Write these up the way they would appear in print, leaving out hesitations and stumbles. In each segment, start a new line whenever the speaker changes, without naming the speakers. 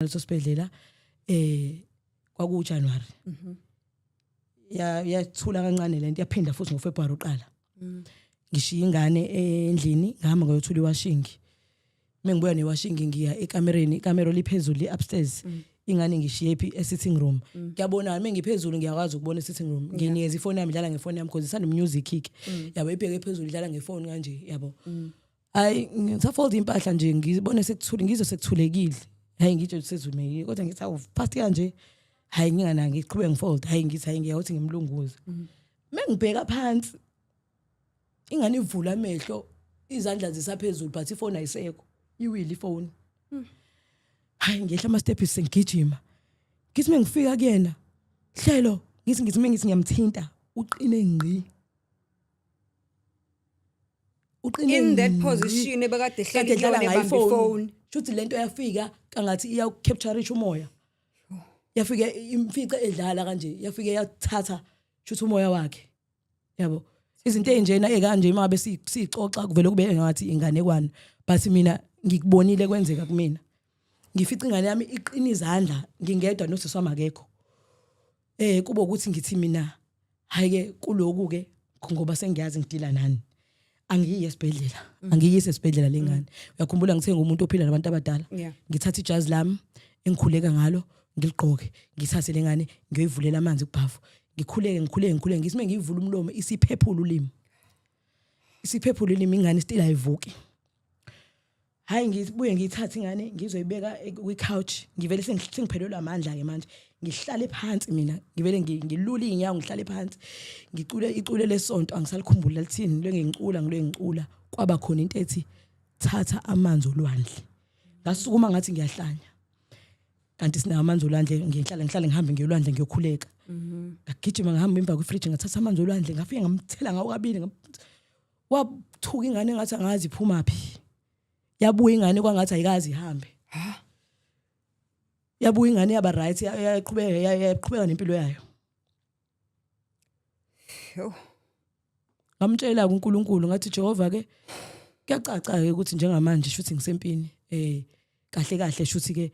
Leso sibhedlela kwaku January. Ya, yathula kancane lento, yaphinda futhi ngoFebruary uqala. Ngishiya ingane endlini, ngihamba ngayothula iwashing. Mengibuya newashing, ngiya ekamereni, ikamero liphezulu, upstairs. Ingane ngishiye phi? E-sitting room. Ngiyabona mengiphezulu, ngiyakwazi ukubona e-sitting room. Nginikeza ifoni yami, idlala ngefoni yami because isanda music ke, yabo, ibheke phezulu, idlala ngefoni kanje, yabo. Hayi, ngisafold impahla nje, ngibone sekuthule, ngizwe sekuthulekile. Hayi, ngitsho sezumekile, kodwa ngithi awu, fast kanje. Hayi, ngingana ngiqhubeke ngifold. Hayi, ngithi hayi, ngiyawuthi ngimlunguze. Mengibheka phansi, ingane ivula amehlo, izandla zisaphezulu, but ifoni ayisekho, iwile ifoni. Hayi, ngehla ama steps sengigijima, ngithi mengifika kuyena hlelo, ngithi mengithi ngiyamthinta, uqine ngqi, uqine
In that
ngqi.
position ebekade
Kade
ehleli
edlala
kuyona,
ngayo
ebamba
ifoni.
ifoni.
Shuthi lento yafika kangathi iya-capture umoya, yafike imfice edlala kanje, yafike yathatha shuthi umoya wakhe, yabo. Izinto ezinjena ekanje, uma ngabe sixoxa kuvele kube ngathi inganekwane, but mina ngikubonile kwenzeka kumina. Ngifica ingane yami iqina izandla, ngingedwa, nosisi wami akekho. Kube ukuthi ngithi mina hayi ke, kuloku ke ngoba sengiyazi ngidila nani, angiyi esibhedlela, angiyise esibhedlela lengane. Uyakhumbula ngithe ngumuntu ophila nabantu abadala? Ngithatha ijazi lami engikhuleka ngalo, ngiligqoke, ngithathe lengane, ngiyoyivulela amanzi kubhavu, ngikhuleke, ngikhuleke, ngikhuleke. Ngithi mengiyivula umlomo, isiphephula ulimi, isiphephula ulimi ingane, still ayivuki. Hayi, ngibuye ngiyithathe ingane, ngizoyibeka kwi-couch. Ngivele sengiphelelwe amandla ke manje, ngihlale phansi mina, ngivele ngilule iy'nyawo, ngihlale phansi, ngicule icule lesonto, angisalikhumbuli lithini. Ngilwe ngicula, ngilwe ngicula, kwaba khona into ethi, "Thatha amanzi olwandle." Ngasukuma ngathi ngiyahlanya, kanti sinawo amanzi olwandle. Ngihlala ngihambe ngiyolwandle, ngiyokhuleka. Ngagijima, ngihamba emva kwefriji, ngathatha amanzi olwandle, ngafike ngamthela ngawo kabili. Wathuka ingane ngathi angazi iphuma phi. Yabuya ingane kwangathi ayikazi ihambe.
Ha.
Yabuya ingane, yaba right, yaqhubeka, yaqhubeka nempilo yayo.
Yo.
Ngamtshela kuNkulunkulu, ngathi, "Jehova ke, kuyacaca ke ukuthi njengamanje shuthi ngisempini. Kahle kahle shuthi ke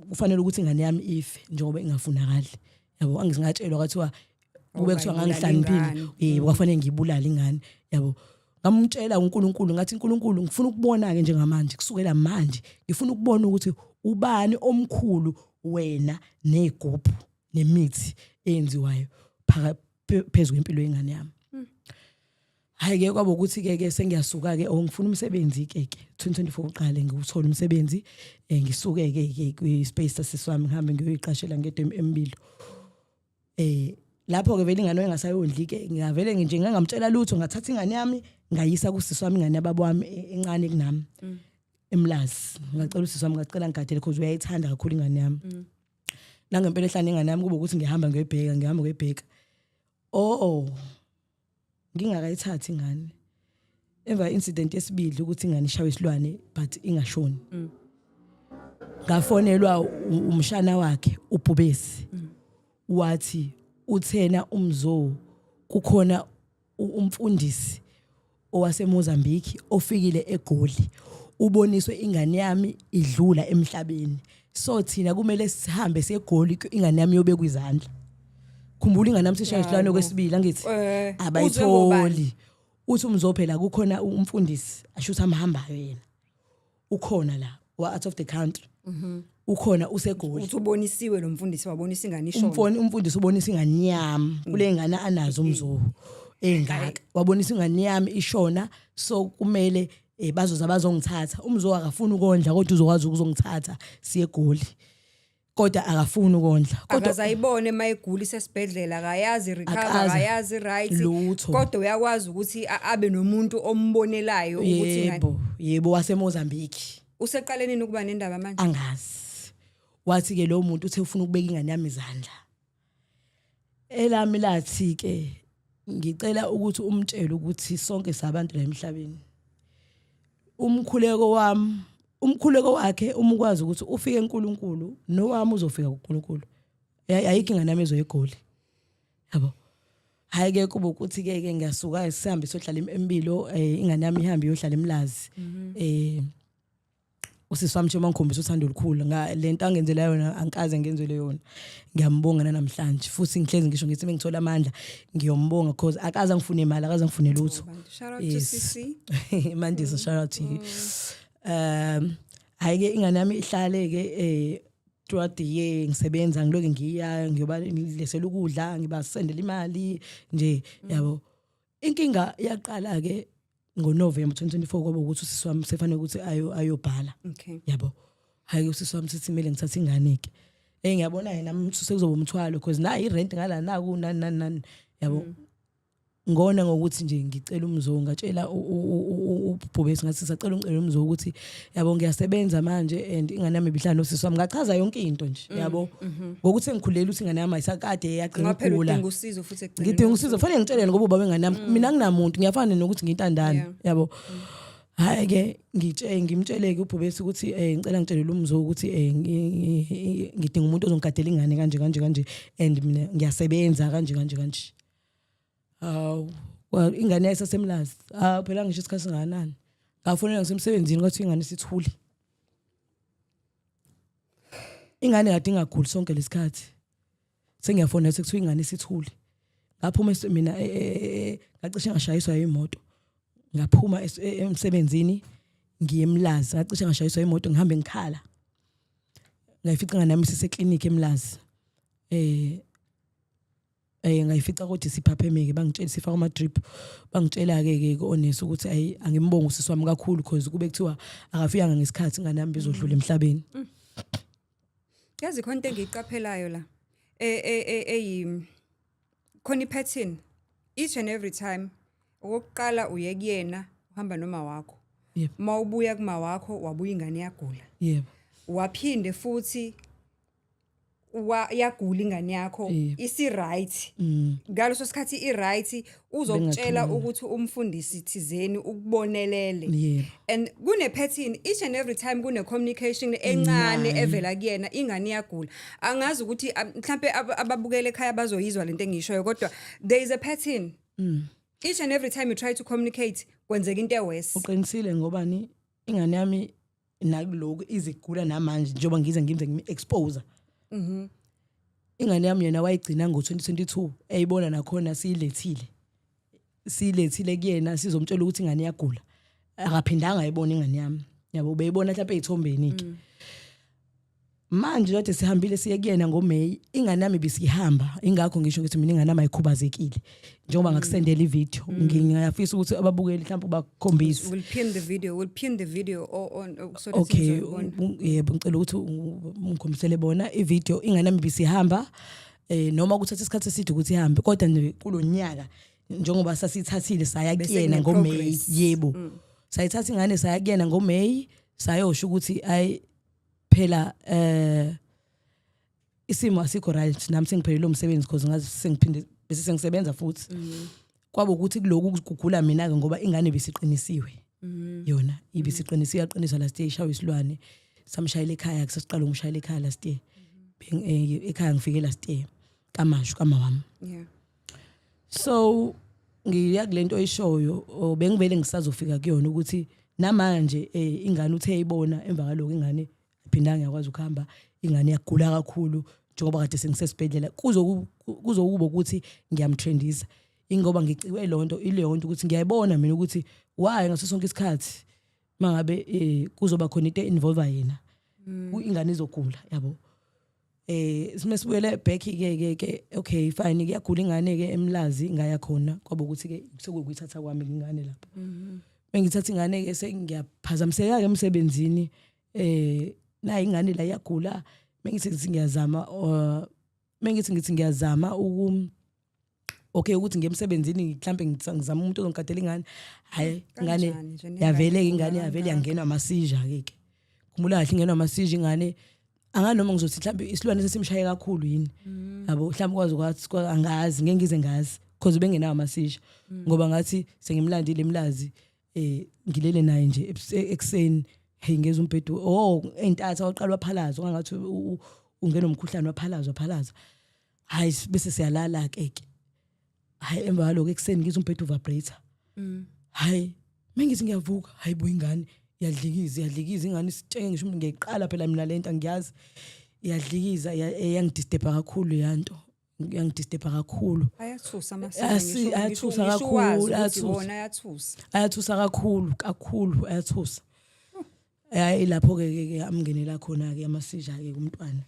kufanele ukuthi ingane yami ife njengoba ingafunakali, yabo." Angisingatshelwa kwathiwa kube kuthiwa
Ungayibulali
ngangihlaniphile.
ingane.
Yebo, kwafanele ngibulale ingane, yabo. Ngamtshela uNkulunkulu, ngathi, "uNkulunkulu, ngifuna ukubona ke njengamanje, kusukela manje ngifuna ukubona ukuthi ubani omkhulu, wena negubhu nemithi eyenziwayo phezulu kwempilo yengane yami." Hayi ke, kwaba ukuthi ke ke sengiyasuka ke, oh, ngifuna umsebenzi ke ke 2024 uqale, ngiwuthola umsebenzi, ngisuke ke ke kwi space sasiswami, ngihambe ngiyoyiqashela ngedwa embilo. Lapho ke vele ingane engasayondli ke, ngavele nje ngangamtshela lutho, ngathatha ingane yami, ngayisa kusisi wami, ingane yababa wami encane kunami, eMlazi. Ngacela usisi wami, ngacela ngigadele because uyayithanda kakhulu ingane yami. Nangempela ehlane ingane yami, kube ukuthi ngihamba ngiyoyibheka, ngihamba ngiyoyibheka. Oh, ngingakayithathi ingane, emva incident yesibili ukuthi ingane ishawe isilwane but ingashoni, ngafonelwa umshana wakhe uBhubesi, wathi uthena umzo kukhona umfundisi owaseMozambique ofikile eGoli, uboniswe ingane yami idlula emhlabeni, so thina kumele sihambe siyegoli, ingane yami yobekwa izandla. Khumbula, ingane yami sishaya isilwane okwesibili, angithi?
Uzwe ngobani?
Abayitholi. Uthi umzophela kukhona umfundisi, asho ukuthi amhambayo yena, ukhona la wa out of the country, ukhona useGoli.
Uthi ubonisiwe lo mfundisi, wabonisa ingane ishona?
Umfundisi ubonisa ingane yami kule ngane anazo umzuhu engaka, wabonisa ingane yami ishona, so kumele bazoza bazongithatha. Umzuhu akafuni ukondla, kodwa uzokwazi ukuzongithatha siye eGoli, kodwa akafuni ukondla, kodwa
Akazayibone mayegula isesibhedlela, akayazi recover,
Akaze.
akayazi right.
Lutho.
Kodwa uyakwazi ukuthi abe nomuntu ombonelayo ukuthi ingane
Yebo, waseMozambique.
Useqale nini ukuba nendaba manje?
Angazi. Wathi ke lo muntu uthe ufuna ukubeka ingane yami izandla. Elami lathi ke, "Ngicela ukuthi umtshele ukuthi sonke sabantu la emhlabeni. Umkhuleko wami, umkhuleko wakhe, uma ukwazi ukuthi ufike eNkulunkulu, nowami uzofika kuNkulunkulu. Ayikho ingane yami ezoyegoli, yabo." Hayi ke, kube ukuthi ke ke ngiyasuka, sihambe sohlala embilo, ingane yami ihambe iyohlala eMlazi. Usisi wami nje mangikhombisa uthando olukhulu nga lento angenzela yona, angikaze ngenzele yona. Ngiyambonga namhlanje futhi, ngihlezi ngisho ngithi mengithola amandla ngiyombonga, because akaze angifune imali, akaze angifune lutho.
Bantu, shout out to
Yes.
CC.
Mandisa, shout out to you. Hayi ke, ingane yami ihlale ke throughout the year ngisebenza, ngiloke ngiya ngiyoba ngilesela ukudla, ngibasendela imali nje, yabo. Inkinga yaqala ke ngoNovember 2024, kwaba ukuthi usisi wami sefanele ukuthi ayo ayobhala. Yabo, hayi, usisi wami sithi kumele ngithathe ingane ke. Ngiyabona yena sekuzoba umthwalo, because na irent ngala naku nani nani nani, yabo. Ngona ngokuthi nje ngicela umzo, ngatshela ubhubesi, ngathi sacela ungicela umzo ukuthi, yabo, ngiyasebenza manje and ingane yami ibihlala nosisi wami. Ngachaza yonke into nje, yabo, ngokuthi sengikhulela ukuthi ingane yami ayisakade yagcina
Ngoba phela
ukugula.
udinga usizo futhi ekugcineni.
Ngidinga usizo, fanele ngitshelene ngoba ubaba wengane yami, mina anginamuntu, ngiyafana nokuthi ngiyintandane. Yabo, hayi ke, ngitshe ngimtsheleke ubhubesi ukuthi ngicela ngitshelele umzo ukuthi ngidinga umuntu ozongigadela ingane kanje kanje kanje, and mina ngiyasebenza kanje kanje kanje. Hawu, ingane yayisasemlazi. Hawu phela, ngisho isikhathi singakanani, ngafonela ngisemsebenzini, kwathiwa ingane isithule. Ingane kade ingaguli sonke lesikhathi. Sengiyafona, sekuthiwa ingane isithule. Ngaphuma mina ngacishe ngashayiswa imoto. Ngaphuma emsebenzini ngiye eMlazi, ngacishe ngashayiswa imoto, ngihambe ngikhala. Ngayifica ingane yami isise-clinic eMlazi. Ngayifica kodwa isiphaphemeke, bangitshela sifaka ama drip. Bangitshela ke ke onesi ukuthi ayi, angimbonga usisi wami kakhulu, because kube kuthiwa akafikanga ngesikhathi, ingane yami izodlula emhlabeni.
Yazi, khona into engiyiqaphelayo la. Eyi khona i-pattern each and every time. Okokuqala uye kuyena uhamba noma wakho. Mawubuya kuma wakho, wabuya ingane yagula. Waphinde futhi wa yagula ingane yakho isi right. Ngaleso sikhathi i right uzokutshela ukuthi umfundisi thizeni ukubonelele. And kune pattern each and every time, kune communication encane evela kuyena, ingane iyagula. Angazi ukuthi mhlambe ababukele ekhaya bazoyizwa lento engishoyo, kodwa there is a pattern. Each and every time you try to communicate, kwenzeka into e-worse.
Uqinisile, ngoba ni ingane yami nakuloku izigula namanje, njengoba ngize ngimze ngimi-expose. Ingane yami yena wayigcina ngo-2022, eyibona nakhona siyilethile, siyilethile kuyena sizomtshela ukuthi ingane iyagula. Akaphindanga ayibona ingane yami, yabo, beyibona mhlawumbe ey'thombeni-ke. Manje kade sihambile siye kuyena ngoMay, ingane yami ibisihamba. Ingakho ngisho ukuthi mina ingane yami ayikhubazekile, njengoba ngakusendela ivideo. Ngiyafisa ukuthi ababukeli mhlawumbe bakhombise.
We'll pin the video on so that sizoyibona.
Yebo, ngicela ukuthi ungikhombisele bona ivideo. Ingane yami ibisihamba, noma kuthatha isikhathi eside ukuthi ihambe, kodwa nje kulonyaka njengoba sasithathile saya
Bese
kuyena ngoMay.
kune-progress.
Yebo, sayithatha ingane saya kuyena ngoMay, sayosho ukuthi ayi phela, isimo asikho right, nami sengiphelele umsebenzi, because ngazi sengiphinde bese sengisebenza futhi. Kwaba ukuthi kuloku kugula mina ke, ngoba ingane bisiqinisiwe yona, ibisiqinisiwe, yaqiniswa last year, ishawa isilwane. Samshayela ekhaya, kusasiqala umshayela ekhaya last year. Ekhaya ngifike last year kamashu kama wami. So ngiya kulento oyishoyo, bengivele ngisazofika kuyona ukuthi namanje ingane uthe ayibona emva kaloko, ingane iphindanga yakwazi ukuhamba, ingane yagula kakhulu njengoba kade sengisesibhedlela. Kuzokuba ukuthi ngiyamtrendisa, ingoba ngicikwe lonto ileyo nto ukuthi ngiyayibona mina ukuthi why ngaso sonke isikhathi mangabe kuzoba khona into involve yena, ingane izogula, yabo. Sime sibuyele back ke ke ke okay, fine, kuyagula ingane ke eMlazi. Ngaya khona, kwaba ukuthi ke sekuyithatha kwami ingane lapho. Bengithatha ingane ke, sengiyaphazamiseka ke emsebenzini, nayi ingane la iyagula. Mengithi ngithi ngiyazama uku okay ukuthi ngiye emsebenzini, mhlambe ngizama umuntu ozongigadela ingane, hayi, ingane
Kanjani nje nengane
yavele
igula
ingane yavele
kangaka?
Yangenwa ama-seizure ke ke Khumbula kahle, ingenwa ama-seizure ingane. Anganoma ngizothi mhlambe isilwane sesimshaye kakhulu yini, yabo, mhlambe kwazi kwathi angazi, ngeke ngize ngazi, because bengenawo ama-seizure, ngoba ngathi sengimlandile eMlazi, ngilele naye nje ekuseni, hey, ngeza umbhedo, oh, entatha waqala waphalaza, ungathi ungena umkhuhlane, waphalaza waphalaza. Hayi, bese siyalala ke ke. Hayi, emva kwaloko ekuseni ngizwa umbhedo vibrator. Hayi, mengithi ngiyavuka, hayi bo, ingane. Yadlikiza, yadlikiza ingane isitshenge, ngisho umuntu ngiyiqala phela mina lento angiyazi. Yadlikiza, yangidisturba kakhulu yanto, yangidisturba kakhulu.
Ayathusa
Ayathusa kakhulu, ayathusa.
Wona ayathusa.
Ayathusa kakhulu kakhulu, ayathusa. Hayi, lapho ke ke amngenela khona ke ama-seizure ke kumntwana.